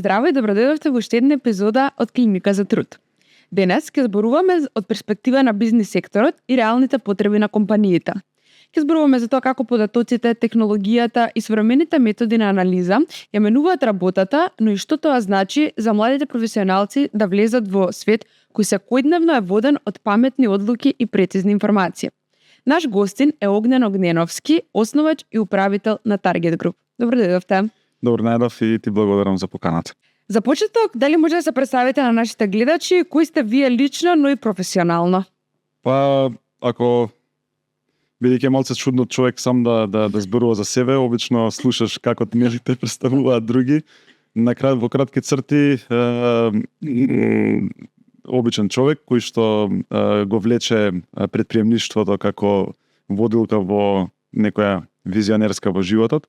Здраво и добродојдовте во уште една епизода од Клиника за труд. Денес ќе зборуваме од перспектива на бизнис секторот и реалните потреби на компаниите. Ќе зборуваме за тоа како податоците, технологијата и современите методи на анализа ја менуваат работата, но и што тоа значи за младите професионалци да влезат во свет кој секојдневно е воден од паметни одлуки и прецизни информации. Наш гостин е Огнен Огненовски, основач и управител на Target Group. Добродојдовте. Добро најдов и ти благодарам за поканата. За почеток, дали може да се представите на нашите гледачи кои сте вие лично, но и професионално? Па, ако бидејќи малце чудно човек сам да зборува за себе, обично слушаш како те представуваат други. Во кратки црти, обичен човек кој што го влече предприемништвото како водилка во некоја визионерска во животот.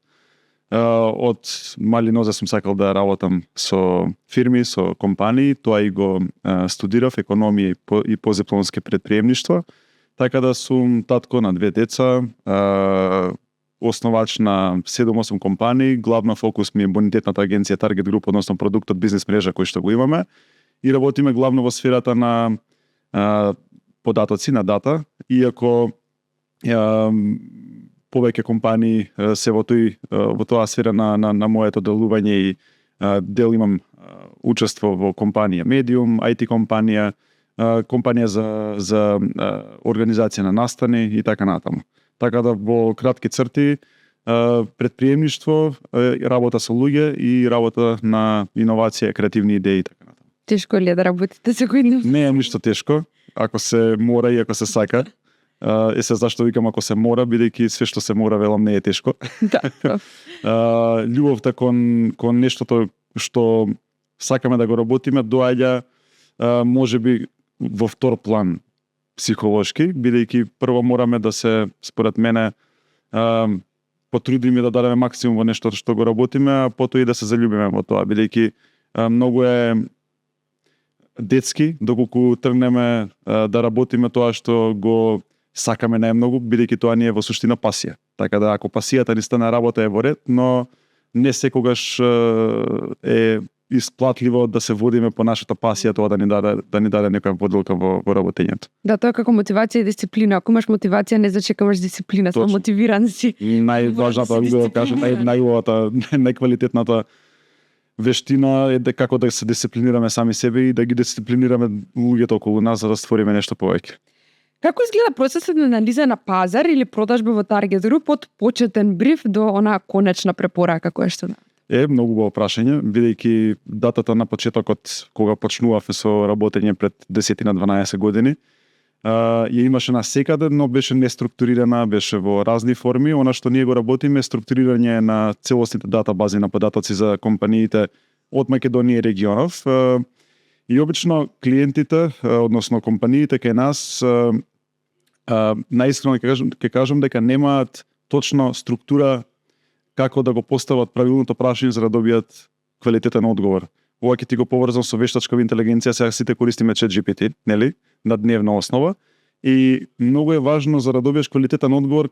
Од мали нозе сум сакал да работам со фирми, со компании, тоа и го студирав економија и позипломски предприемништва, така да сум татко на 2 деца, основач на 7-8 компании, главна фокус ми е бонитетната агенција Target Group, односно продуктот бизнес мрежа кој што го имаме, и работиме главно во сферата на податоци, на дата, иако повеќе компании се во тоа сфера на моето делување и дел имам учество во компанија Medium, IT компанија, компанија за организација на настани и така натаму. Така да во кратки црти предприемништво, работа со луѓе и работа на иновација, креативни идеи и така натаму. Тешко ли е да работите секојдневно? Не е ништо тешко, ако се мора и ако се сака. Се зашто викам ако се мора, бидејќи све што се мора велам не е тешко. Да. Љубовта кон нештото што сакаме да го работиме доаѓа можеби во втор план психолошки, бидејќи прво мораме да се, според мене, потрудиме да дадеме максимум во нешто што го работиме, а потоа и да се заљубиме во тоа, бидејќи многу е детски доколку тргнеме да работиме тоа што го сакаме најмногу, бидејќи тоа ни е во суштина пасија. Така да ако пасијата ни стане работа е во ред, но не секогаш е исплатливо да се водиме по нашата пасија, тоа да ни даде некоја поделка во работењето. Да, тоа како мотивација и дисциплина. Ако имаш мотивација, не значи дека имаш дисциплина, само мотивиран си. Најважната, да кажам, најубавата, најквалитетната вештина е како да се дисциплинираме сами себе и да ги дисциплинираме луѓето околу нас за да створиме нешто повеќе. Како изгледа процесот на анализа на пазар или продажба во Target Group од почетен бриф до она конечна препорака која што Многу убаво прашање, бидејќи датата на почетокот кога почнувавме со работење пред 10-12 години, ја имаше на секаде, но беше неструктурирана, беше во разни форми. Она што ние го работиме е структурирање на целосните датабази на податоци за компаниите од Македонија и регионов. И обично клиентите, односно компаниите кај нас, наискрено ќе кажам дека немаат точно структура како да го постават правилното прашање за да добијат квалитетен одговор. Ова ќе ти го поврзам со вештачкава интелигенција, сега сите користиме ChatGPT, нели, на дневна основа, и многу е важно за да добиеш квалитетен одговор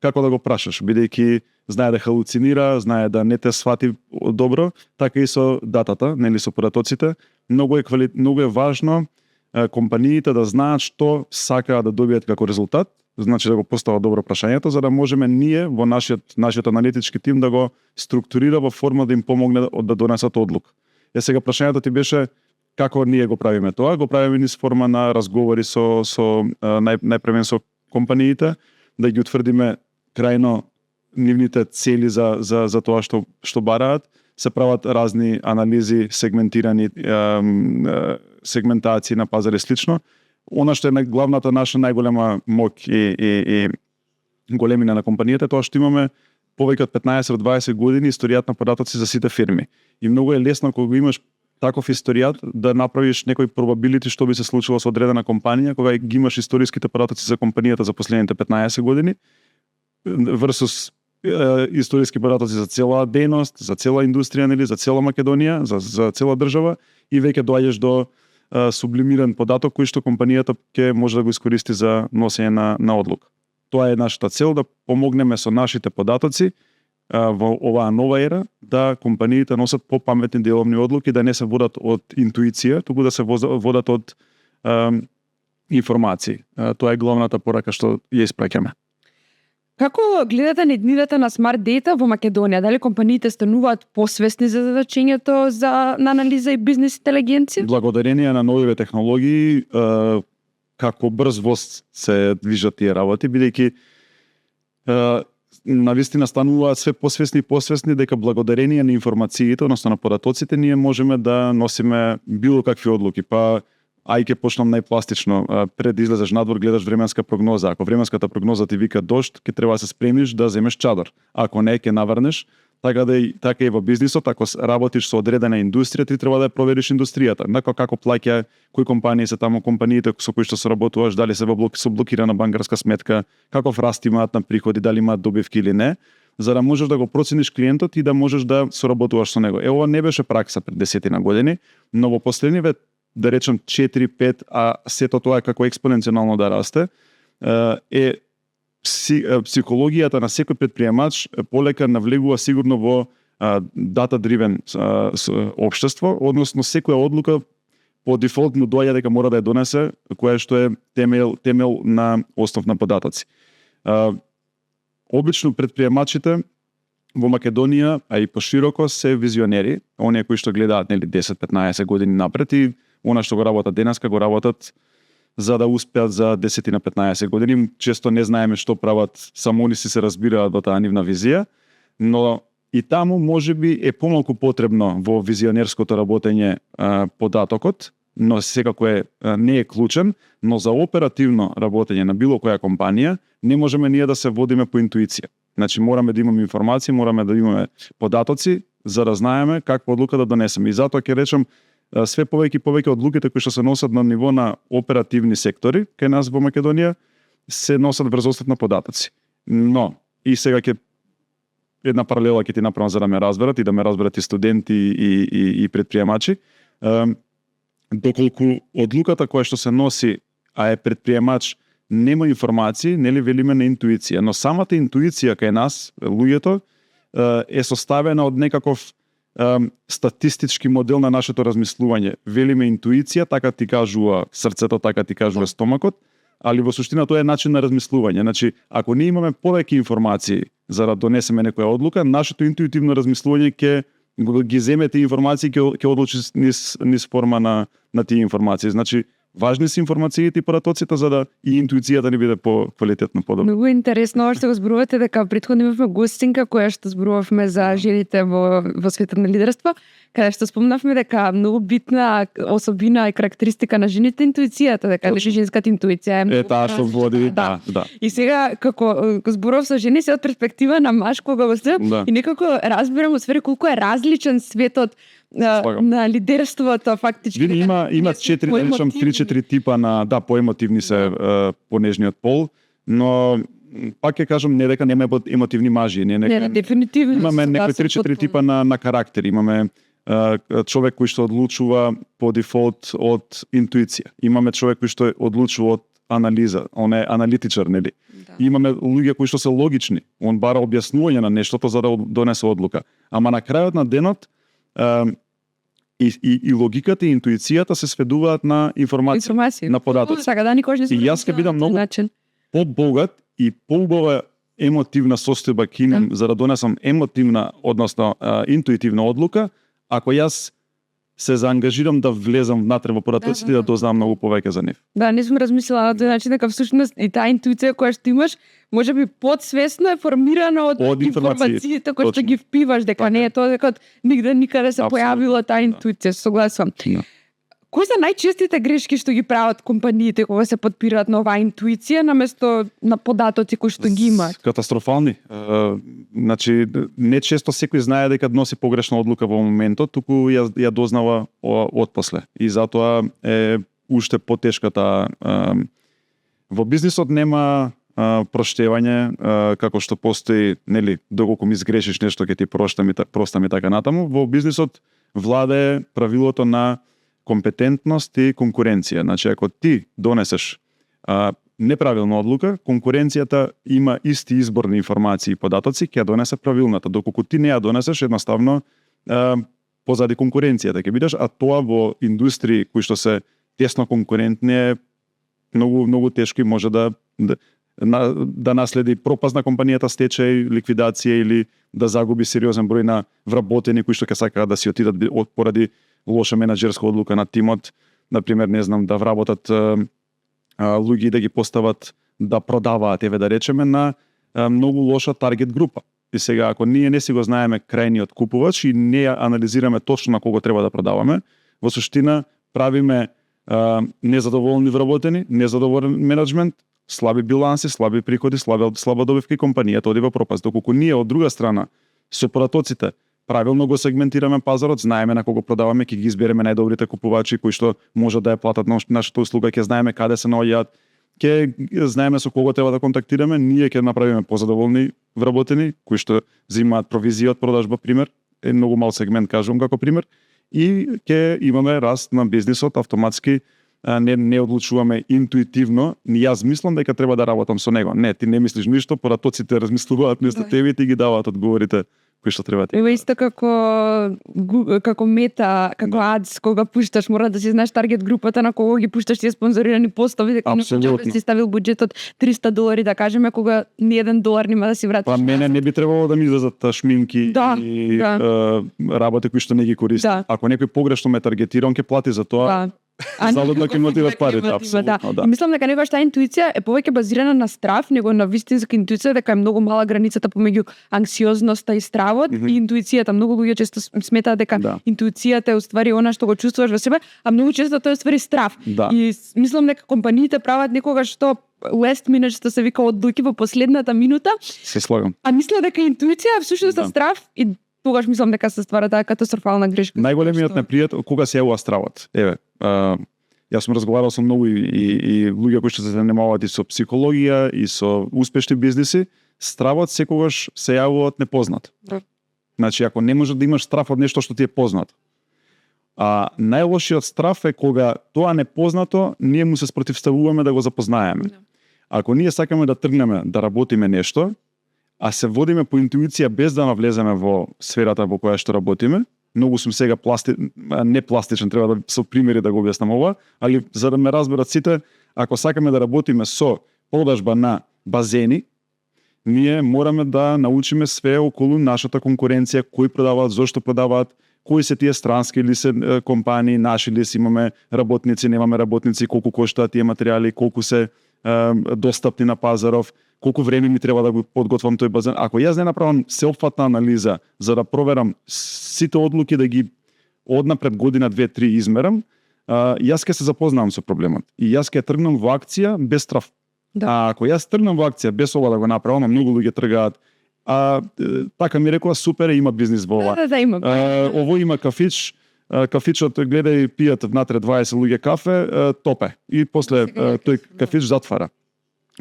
како да го прашаш, бидејќи знае да халуцинира, знае да не те свати добро, така и со датата, нели, со податоците. Многу е важно компаниите да знаат што сакаат да добијат како резултат, значи да го постават добро прашањето, за да можеме ние во нашиот аналитички тим да го структурира во форма да им помогне да донесат одлука. Сега прашањето ти беше како ние го правиме тоа, го правиме низ форма на разговори со најпревен со компаниите, да ги утврдиме крајно нивните цели за тоа што бараат, се прават разни анализи, сегментирани сегментации на пазар и слично. Она што е главната наша најголема моќ и големина на компанијата, тоа што имаме повеќе од 15-20 години историјат на податоци за сите фирми. И многу е лесно кога имаш таков историјат да направиш некој probability што би се случило со одредена компанија, кога ги имаш историските податоци за компанијата за последните 15 години versus историски податоци за цела дејност, за цела индустрија, нели, за цела Македонија, за цела држава, и веќе доаѓаш до сублимиран податок кој што компанијата ќе може да го искористи за носење на одлука. Тоа е нашата цел, да помогнеме со нашите податоци во оваа нова ера, да компаниите носат попаметни деловни одлуки, да не се водат од интуиција, туку да се водат од информации. Тоа е главната порака што ја испраќаме. Како гледате на иднината на смарт дейта во Македонија? Дали компаниите стануваат посвесни за задачењето на анализа и бизнес интелигенција? Благодарение на новите технологии, како брз воз се движат тие работи, бидејќи навистина стануваат све посвесни дека благодарение на информациите, односно на податоците, ние можеме да носиме било какви одлуки. Па ќе почнам најпластично, пред да излезеш надвор гледаш временска прогноза. Ако временската прогноза ти вика дожд, ќе треба да се спремиш да земеш чадор. Ако не, ќе наврнеш. Така и во бизнисот, ако работиш со одредена индустрија, ти треба да ја провериш индустријата. Како плаќа, кои компании се таму, компаниите со кои што соработуваш, дали се со блокирана банкарска сметка, каков раст имаат на приходи, дали имаат добивки или не, за да можеш да го процениш клиентот и да можеш да соработуваш со него. Ова не беше пракса пред 10 години, но во последниве, да речем 4-5, а сето тоа како експоненцијално да расте, е психологијата на секој предприемач полека навлегува сигурно во data-driven општество, односно секоја одлука по дефолт му доаѓа дека мора да ја донесе, која што е темел на основ на податоци. Обично предприемачите во Македонија, а и пошироко, се визионери, оние кои што гледаат 10-15 години напред, и она што го работат денеска го работат за да успеат за 10 на 15 години. Често не знаеме што прават, само они се разбираат во таа нивна визија, но и таму можеби е помалку потребно во визионерското работење податокот, но секако не е клучен, но за оперативно работење на било која компанија не можеме ние да се водиме по интуиција. Значи мораме да имаме информации, мораме да имаме податоци за да знаеме каква одлука да донесеме. И затоа ќе речем све повеќе одлуките кои што се носат на ниво на оперативни сектори кај нас во Македонија се носат врз основ на податоци. Но и сега ќе една паралела ќе ти направам за да ме разберат и да ме разберат и студенти и предприемачи. Доколку одлуката која што се носи, а е предприемач, нема информации, нели велиме на интуиција, но самата интуиција кај нас, луѓето, е составена од некаков статистички модел на нашето размислување. Велиме интуиција, така ти кажува срцето, така ти кажува стомакот, али во суштина тоа е начин на размислување. Значи, ако ние имаме повеќе информации за да донесеме некоја одлука, нашето интуитивно размислување ќе ги земе тие информации, ќе одлучи низ форма на тие информации. Значи, важни се информациите и податоците за да и интуицијата ни биде по-квалитетно, подобро. Многу интересно ова што го зборувате, дека претходно имавме гостинка која што зборувавме за жените во светот на лидерство, каде што спомнавме дека многу битна особина и карактеристика на жените интуицијата, дека женската интуиција е таа што води, да. И сега како зборував со жени се од перспектива на маж кога го се и некако разбирам усвери колку е различен светот на лидерството фактички. Има 3-4 типа на поемотивни се понежниот пол, но пак ќе кажам не дека нема емотивни мажи, не дефинитивно. Имаме некои 3-4 типа на карактер. Имаме човек кој што одлучува по дефолт од интуиција. Имаме човек кој што одлучува од анализа, он е аналитичар, нели? Да. Имаме луѓе кои што се логични, он бара објаснување на нештото за да донесе одлука. Ама на крајот на денот и логиката и интуицијата се сведуваат на информација, на податоци. Сака да никош не се. И јас ќе бидам многу побогат и поубава емотивна состојба кинем за да донесам емотивна, односно интуитивна одлука, ако јас се заангажирам да влезам внатре во податоците и да дознам многу повеќе за нив. Да, не сум размислила на тој начин дека всушност и таа интуиција која што имаш, можеби подсвесно е формирана од информациите кои што ги впиваш, дека не е тоа дека нигде никаде се појавила таа интуиција, согласувам. Кои се најчестите грешки што ги прават компаниите кога се подпираат на оваа интуиција наместо на податоци кои што ги имаат? Катастрофални. Значи, не често секој знае дека носи погрешна одлука во моментот, туку ја дознава отпосле. И затоа е уште потешката. Во бизнисот нема проштевање, како што постои, нели, доколку ми сгрешиш нешто ќе ти простам и така натаму. Во бизнисот владее правилото на компетентност и конкуренција. Значи, ако ти донесеш неправилна одлука, конкуренцијата има исти изборни информации и податоци, ќе ја донесе правилната. Доколку ти не ја донесеш, едноставно позади конкуренцијата ќе бидеш, а тоа во индустрии кои што се тесно конкурентни е многу тешко и може да наследи пропаст на компанијата, стечај, ликвидација или да загуби сериозен број на вработени кои што ќе сакаат да си отидат поради лоша менаџерска одлука на тимот, например, не знам, да вработат луѓе и да ги постават да продаваат, еве да речеме, на многу лоша таргет група. И сега, ако ние не си го знаеме крајниот купувач и не анализираме точно на кого треба да продаваме, во суштина правиме незадоволни вработени, незадоволен менеджмент, слаби биланси, слаби приходи, слаба добивка и компанијата оди во пропаст. Доколку ние од друга страна со податоците правилно го сегментираме пазарот, знаеме на кого продаваме, ќе ги избереме најдобрите купувачи кои што може да ја платат нашата услуга, ќе знаеме каде се наоѓаат, ќе знаеме со кого треба да контактираме, ние ќе направиме позадоволни вработени кои што земаат провизија од продажба, пример, е многу мал сегмент кажувам како пример, и ќе имаме раст на бизнисот автоматски. Не одлучуваме интуитивно, ни јас мислам дека треба да работам со него. Не, ти не мислиш ништо, податоците размислуваат место тебе и ти ги даваат одговорите кои што треба ти. Ева исто како Мета, како Ads, кога пушташ, мора да си знаеш таргет групата на кого ги пушташ тие спонзорирани постови, дека не си ставил буџетот $300 да кажеме, кога ни $1 нема да си вратиш. Па мене не би требало да ми излезат шминки и работи кои што не ги користам. Ако некој погрешно ме таргетира, он ќе плати за тоа. Залудно ќе му отидат парите, апсолутно, да. И мислам дека некогаш таа интуиција е повеќе базирана на страв, него на вистинска интуиција, дека е многу мала границата помеѓу анксиозноста и стравот и интуицијата. Многу луѓе често сметаат дека интуицијата е уствари она што го чувствуваш во себе, а многу често тоа е уствари страв. И мислам дека компаниите прават некогаш што last minute што се вика одлуки во последната минута. Се слагам. А мислам дека интуиција всушност е страв и тогаш мислам дека се ствара таа катастрофална грешка. Најголемиот непријател кога се јавува стравот. Еве, јас сум разговарал со многу и луѓе кои што се занимаваат и со психологија и со успешни бизниси, стравот секогаш се јавува од непознат. Значи, ако не може да имаш страв од нешто што ти е познато. А најлошиот страв е кога тоа непознато ние му се спротивставуваме да го запознаеме. Ако ние сакаме да тргнеме да работиме нешто, а се водиме по интуиција без да навлеземе во сферата во која што работиме, многу сум сега не пластичен, треба да со примери да го објаснам ова, али за да ме разберат сите, ако сакаме да работиме со продажба на базени, ние мораме да научиме све околу нашата конкуренција, кои продаваат, зошто продаваат, кои се тие странски или се компании, наши ли си, имаме работници, немаме работници, колку коштаат тие материјали, колку се достапни на пазаров, колку време ми треба да го подготвам тој базен. Ако јас не направам сеопфатна анализа за да проверам сите одлуки, да ги однапред година, 2-3 измерам, јас ќе се запознавам со проблемот. И јас ќе тргнам во акција без страв. А ако јас тргнам во акција без ова да го направам, многу луѓе тргаат, така ми рекоа, супер, има бизнис во ова. Има. Ово има кафич, кафичот гледај пијат внатре 20 луѓе кафе, топе. И после тој кафич затвара.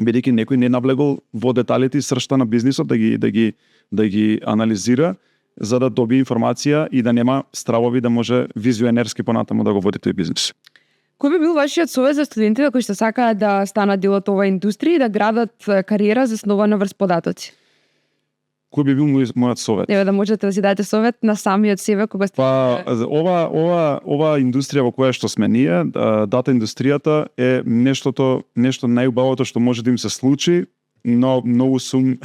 Бидејќи некој не навлегол во деталите и сршта на бизнисот да ги анализира, за да добие информација и да нема стравови, да може визионерски понатаму да го води тој бизнис. Кој би бил вашиот совет за студентите кои што сакаат да станат дел од оваа индустрија и да градат кариера заснована врз податоци? Кој би бил мојот совет? Еве да можете да си дадете совет на самиот себе кога сте. Па ова индустрија во која што сме ние, дата индустријата е нешто најубавото што може да им се случи, но многу сум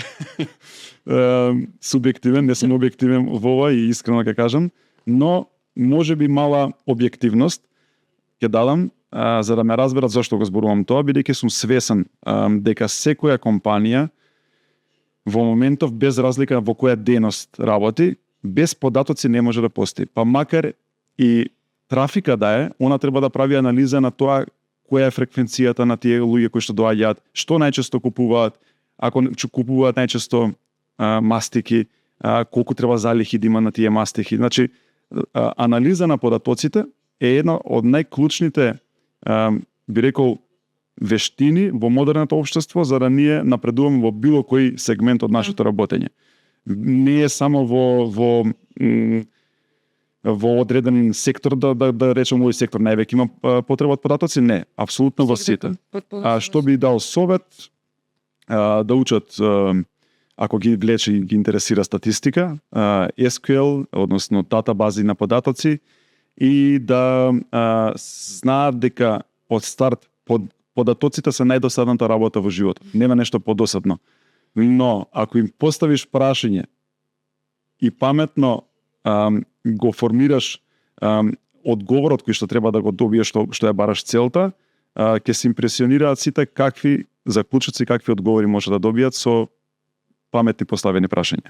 субјективен, не сум објективен во ова и искрено ќе кажам, но може би мала објективност ќе дадам за да ме разберат зашто го зборувам тоа, бидејќи сум свесен дека секоја компанија во моментов, без разлика во која дејност работи, без податоци не може да постои. Па макар и трафика да е, она треба да прави анализа на тоа која е фреквенцијата на тие луѓе кои што доаѓаат, што најчесто купуваат, ако купуваат најчесто мастики, колку треба залихи да има на тие мастики. Значи, анализа на податоците е една од најклучните, би рекол, вештини во модерното општество за да ние напредуваме во било кој сегмент од нашето работење. Не е само во во одреден сектор да речем овој сектор највеќе има потреба од податоци? Не, апсолутно во сите. А што би дал совет да учат ако ги влече и ги интересира статистика, SQL, односно датабази на податоци и да знаат дека од старт податоците се најдосадната работа во животот. Нема нешто подосадно. Но ако им поставиш прашање и паметно го формираш одговорот кој што треба да го добиеш што ја бараш целта, ќе се импресионираат сите какви заклучоци, какви одговори може да добијат со паметни поставени прашања.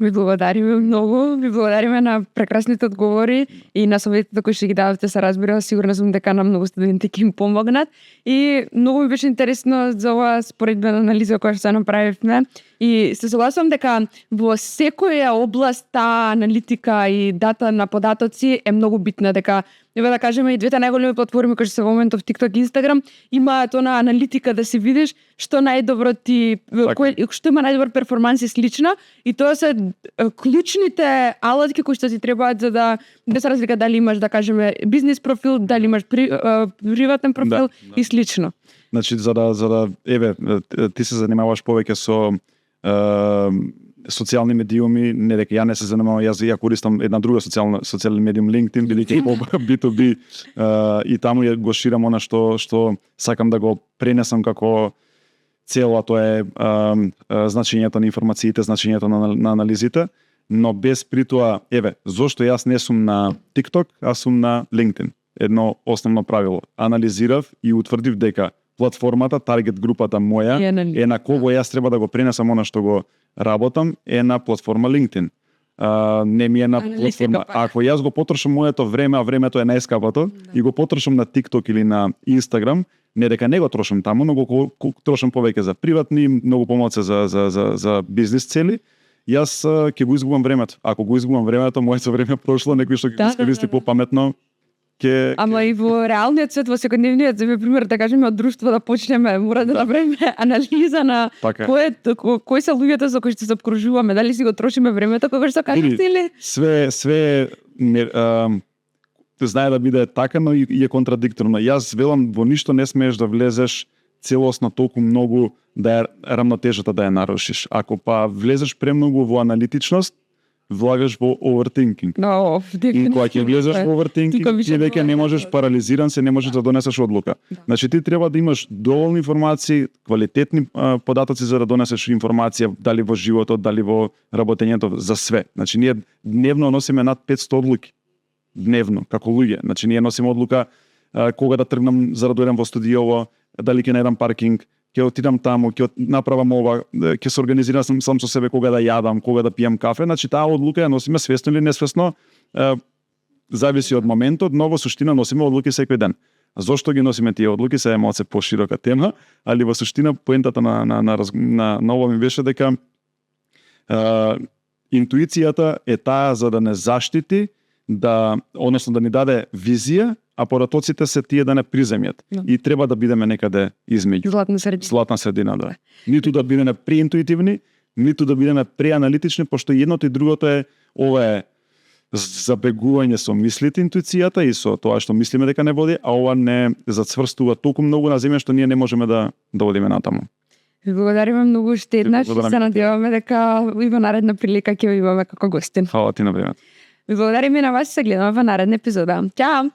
Ви благодариме многу, ви благодариме на прекрасните одговори и на советите кои што ги давате, се разбира, сигурна сум дека на многу студенти ќе им помогнат и многу ми беше интересно за оваа споредбена анализа која што се направивме и се согласувам дека во секоја област таа аналитика и дата на податоци е многу битна, дека еве да кажеме и двете најголеми платформи кои што се во моментов TikTok и Instagram имаат она аналитика да се видиш што најдобро ти што има најдобар перформанс и слично и тоа се клучните алатки кои што ти требаат за да се разлика дали имаш да кажеме бизнис профил, дали имаш приватен профил и слично. Значи за да еве ти се занимаваш повеќе со социјални медиуми, не дека ја не се занимавам, ја користам една друга социјален медиум LinkedIn, бидејќи B2B и таму ја го ширам она што сакам да го пренесам како цел, а тоа е значењето на информациите, значењето на анализите, но без при тоа, еве, зошто јас не сум на TikTok, а сум на LinkedIn. Едно основно правило. Анализирав и утврдив дека платформата, таргет групата моја е на кого јас треба да го пренесам она што го работам, е на платформа LinkedIn. Не ми е на платформа. Ако јас го потрошам моето време, а времето е најскапото, и го потрошам на TikTok или на Instagram, не дека не го трошам таму, но го трошам повеќе за приватни, многу помалку за бизнис цели, јас ќе го изгубам времето. Ако го изгубам времето, моето време прошло, некој што ќе го искористи попаметно. Ама и во реалниот свет, во секојдневниот, за пример, да кажеме од друштво да почнеме, мора да направиме анализа на кои се луѓето со кои што се обкружуваме, дали си го трошиме времето кога што кажете или све знае да биде така, но и е контрадикторно. Јас велам, во ништо не смееш да влезеш целосно толку многу да ја рамнотежата да ја нарушиш. Ако па влезеш премногу во аналитичност, влагаш во overthinking. И кога ќе влезеш во overthinking, ти веќе не можеш, парализиран се, не можеш да донесеш одлука. Значи ти треба да имаш доволно информации, квалитетни податоци за да донесеш информација, дали во животот, дали во работењето, за све. Значи ние дневно носиме над 500 одлуки. Дневно, како луѓе. Значи ние носиме одлука кога да тргнам за да дојдем во студиово, дали ќе најдам паркинг, ќе отидам таму, ќе направам ова, ќе се организирам сам со себе кога да јадам, кога да пијам кафе. Значи таа одлука ја носиме свесно или несвесно, зависи од моментот, но во суштина носиме одлуки секој ден. Зошто ги носиме тие одлуки, се е малце поширока тема, али во суштина поентата на ова ми беше дека интуицијата е таа за да не заштити, односно да ни даде визија, а податоците се тие да не приземјат. И треба да бидеме некаде измеѓу. Златна средина, да. Ниту да бидеме преинтуитивни, ниту да бидеме преаналитични, пошто едното и другото е ова е забегување со мислите, интуицијата и со тоа што мислиме дека не води, а ова не зацврстува толку многу на земја што ние не можеме да одиме натаму. Ви благодариме многу уште еднаш. Се надеваме дека има наредна прилика ќе ви имаме како гостин. Фала ти на времето. Ви благодариме на вас и се гледаме во наредна епизода. Чао!